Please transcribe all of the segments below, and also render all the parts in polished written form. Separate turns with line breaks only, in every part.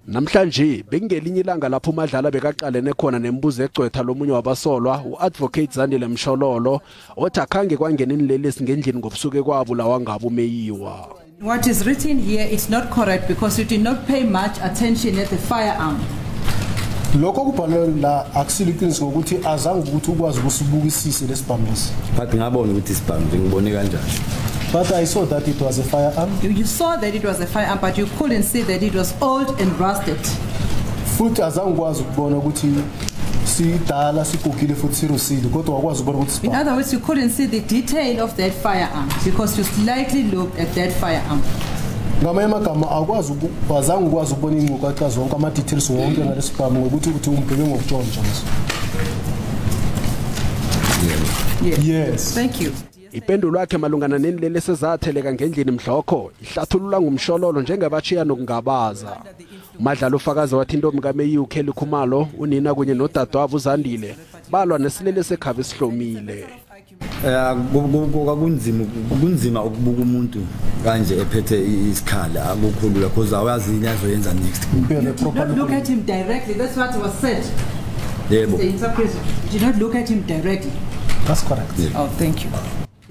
Namhlanje bekungelinye ilanga lapho uMadlala bekaqalene khona nemibuzo egcwetha lomunye wabasolwa u-Advocate Zandile Mshololo othi akhange kwangena inilelesi ngendlini ngobusuku ekwabulawa ngabo uMeyiwa.
What is written here is not correct because you did not pay much attention at the firearm.
Lokho okubhalwe la akusilo iqiniso ngokuthi azange ukuthi ukwazi ukusibukisise lesibhamu lesi.
But ngabona ukuthi isibhamu nje, ngibone kanjani?
But I saw that it was a firearm.
You saw that it was a firearm, but you couldn't see that it was old and rusted.
Futhi azange ukwazi ukubona ukuthi sidala, sigugile futhi sirusile, kodwa wakwazi ukubona ukuthi
In
sibhamu.
Other words, you couldn't see the detail of that firearm because you slightly looked at that firearm.
Ngamanye amagama akwazi azange ukwazi ukubona iy'ngcukacha zonke, ama-details wonke ngalesibhamu ngokuthi uthi umbheke ngokutshontsha nje.
Yes.
Yes.
Thank you.
Ipendulo yakhe malungana nenilelesi ezatheleka ngendlini mhlokho ihlathululwa nguMshololo njengabachiya nokungabaza. UMadlala ufakazi wathi intombi kaMeyiwa uKelly Khumalo, unina kunye nodadewabo uZandile balwa nesilelesi ekhabe sihlomile.
Kwakunzima, kunzima ukubuka umuntu kanje ephethe isikhala, akukho lula because awazi yini azoyenza next.
Impela.
Did not look at him directly. That's what was said.
Yebo.
The interpreter. You did not look at him directly.
That's correct.
Oh, thank you.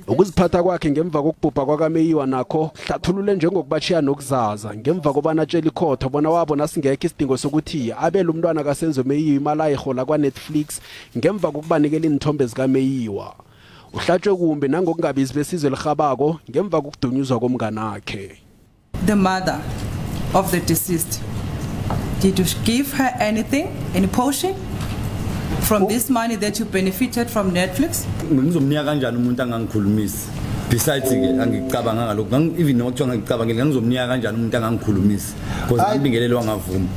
Ukuziphatha kwakhe ngemva kokubhubha kwakaMeyiwa nakho hlathulule njengokubachiya nokuzaza ngemva kobana atshela ikhotho bona wabona singekho isidingo sokuthi abele umntwana kaSenzo Meyiwa imali ayihola kwa-Netflix ngemva kokubanikela iinthombe zikaMeyiwa. Uhlatshwe kumbi nangokungabizi besizwe elihabako ngemva kokudunyuzwa komnganakhe.
The mother of the deceased. Did you give her anything, any portion from this money that you benefited from Netflix?
Ngizomnika kanjani umuntu angangikhulumisi? Besides ke angicabanga ngalokho, even noma kuthiwa ngicabangile, ngizomnika kanjani umuntu angangikhulumisi? Because ngibingelele wangavuma.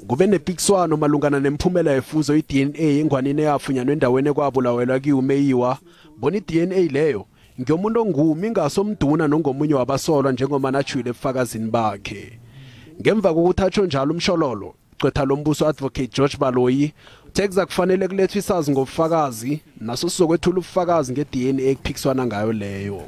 Kube nepikiswano malungana nemphumela yefuzo i-DNA engwanini eyafunyanwa endaweni ekwabulawelwa kiyo uMeyiwa. Bona i-DNA leyo ngeyomuntu ongumi ingasomduna nongomunye wabasolwa njengoba natshwile ebufakazini bakhe. Ngemva kokuthi atsho njalo uMshololo, gcwetha lombuso Advocate George Baloyi uthe kuzakufanele kulethwe isazi ngobufakazi naso sizokwethula ubufakazi nge-DNA ekuphikiswana ngayo leyo.